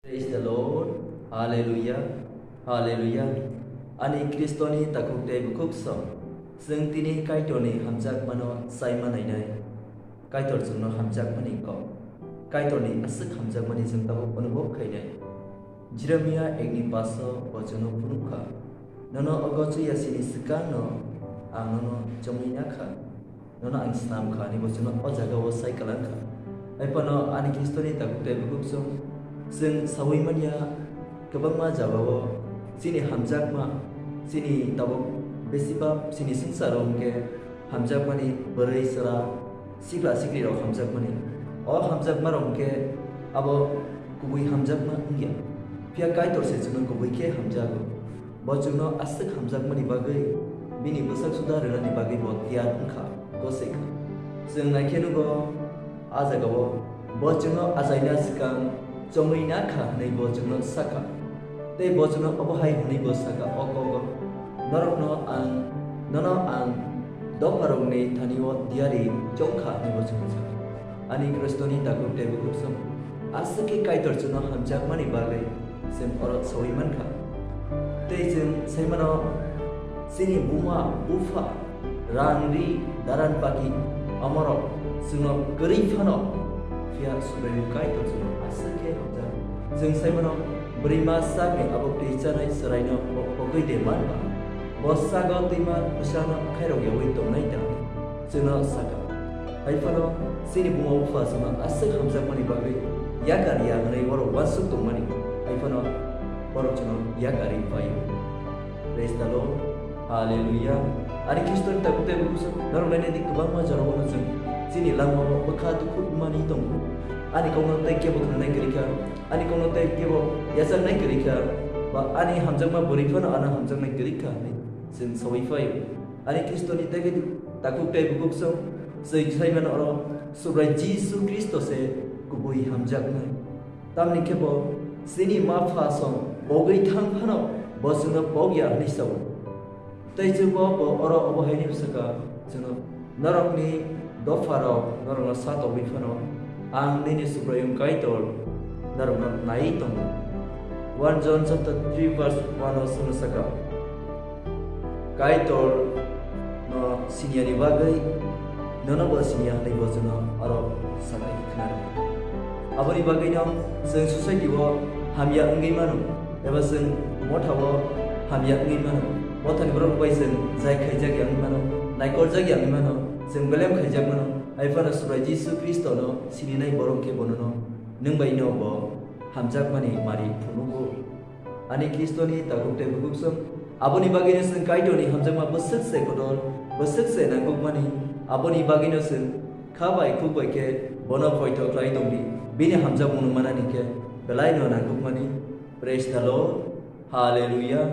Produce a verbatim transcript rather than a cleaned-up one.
Praise the Lord. Hallelujah. Hallelujah. Ani Khristoni takhuk tei bukhuk song. Chwng tini Kaitorni hamjakmano sai manainai. Kaitor chwngno hamjakmani kok. Kaitorni aswk hamjakmani chwng tabuk onubhob khainai. Jeremia ekni paso bo chwngno phunuk kha. Nono ogo chuya sini swkangno ang nono chongwi na kha. Nono ang snam kha, ani bo chwngno o jaga o sai kwlang kha. Hai phano ani Khristoni takhuk tei bukhuk song, chwng saui manya kwbangma jaga o chini hamjakma, chini tabuk besibak chini swngcharo hwnkhe hamjakmani bwrwi chwla, sikla siklirok hamjakmani. O hamjakmarok hwnkhe abo kubui hamjakma wngya. Phiya Kaitor se chwngno kubui khe hamjago. Bo chwngno aswk hamjakmani bagwi, bini bwsak suda rwnani bagwi bo tiyar wngkha, gosek kha. Chwng naikhe nugo, a jagao bo chwngno achaina swkang chongwi na kha hwnwi bo chwngno sa kha. Tei bo chwngno obo hai hwnwi bo sa kha, o kogo, norokno ang, nono ang dopharokni thani-o diyari chong kha hwnwi bo chwngno sa kha. Ani Khristoni takhuk tei bukhuk song, aswk khe Kaitor chwngno hamjakmani bagwi chwng oro saui man kha. Tei chwng sai mano, chini buma, bupha, rang, ri, daran, paki, omorok chwngno kwrwi phano, phiya Subraiyung Kaitor chwngno aswk khe hamjak. Chwng sai mano, bwrwima sakni abo twi chanai chwraino bo pogwi de man ba? Bo sago twima bwsano khairok yaui tongnai da? Chwngno sa kha. Hai phano chini buma bupha chwngno aswk hamjakmani bagwi yakar ya hwnwi borok uansuk tongmani. Hai phano borok chwngno yakar ri phaio. Praise the Lord. Hallelujah. Ani Khristoni takhuk tei bukhuk song, norok nainani kwbangma jorao no chwng chini lamao bwkha dukhu manwi tongo. Ani kokno tei kebo khwnanai kwrwi kha, ani kokno tei kebo yachaknai kwrwi kha, ba ani hamjakma bwrwi phano ano hamjaknai kwrwi kha hwnwi chwng saui phaio. Ani Khristoni tei takhuk tei bukhuk song, chwng sai mano oro Subrai Jisu Khristo se kubui hamjaknai. Tamni khe bo chini ma pha song pogwi thang phano bo chwngno pok ya hwnwi sao. Tei chwngbo bo oro obo hai hwnwi sa kha chwngno, norokni dopharok norokno sa tongwi phano ang nini Subraiyung Kaitor norokno naiwi tongo. One John chapter three verse one o chwngno sa kha, Kaitor no siniya ni bagwi nono bo siniya hwnwi bo chwngno aro sakai khna rw. Aboni bagwino chwng society o hamya wngwi mano, eba chwng motha o hamya wngwi mano. Mothani borok bai chwng jai khaijak ya wngwi mano, naikorjak ya wngwi mano, chwng belem khaijak mano. Hai phano Subrai Jisu Khristo no sininai borok khe bono no nwng bai no bo hamjakmani mari phunugo. Ani Khristoni takhuk tei bukhuk song, aboni bagwino chwng Kaitorni hamjakma bwswk se kotor, bwswk se nangkukmani, aboni bagwino chwng kha bai khuk bai khe bono poito khlai tongdi, bini hamjakmung manani khe belaino nangkukmani. Praise the Lord. Hallelujah.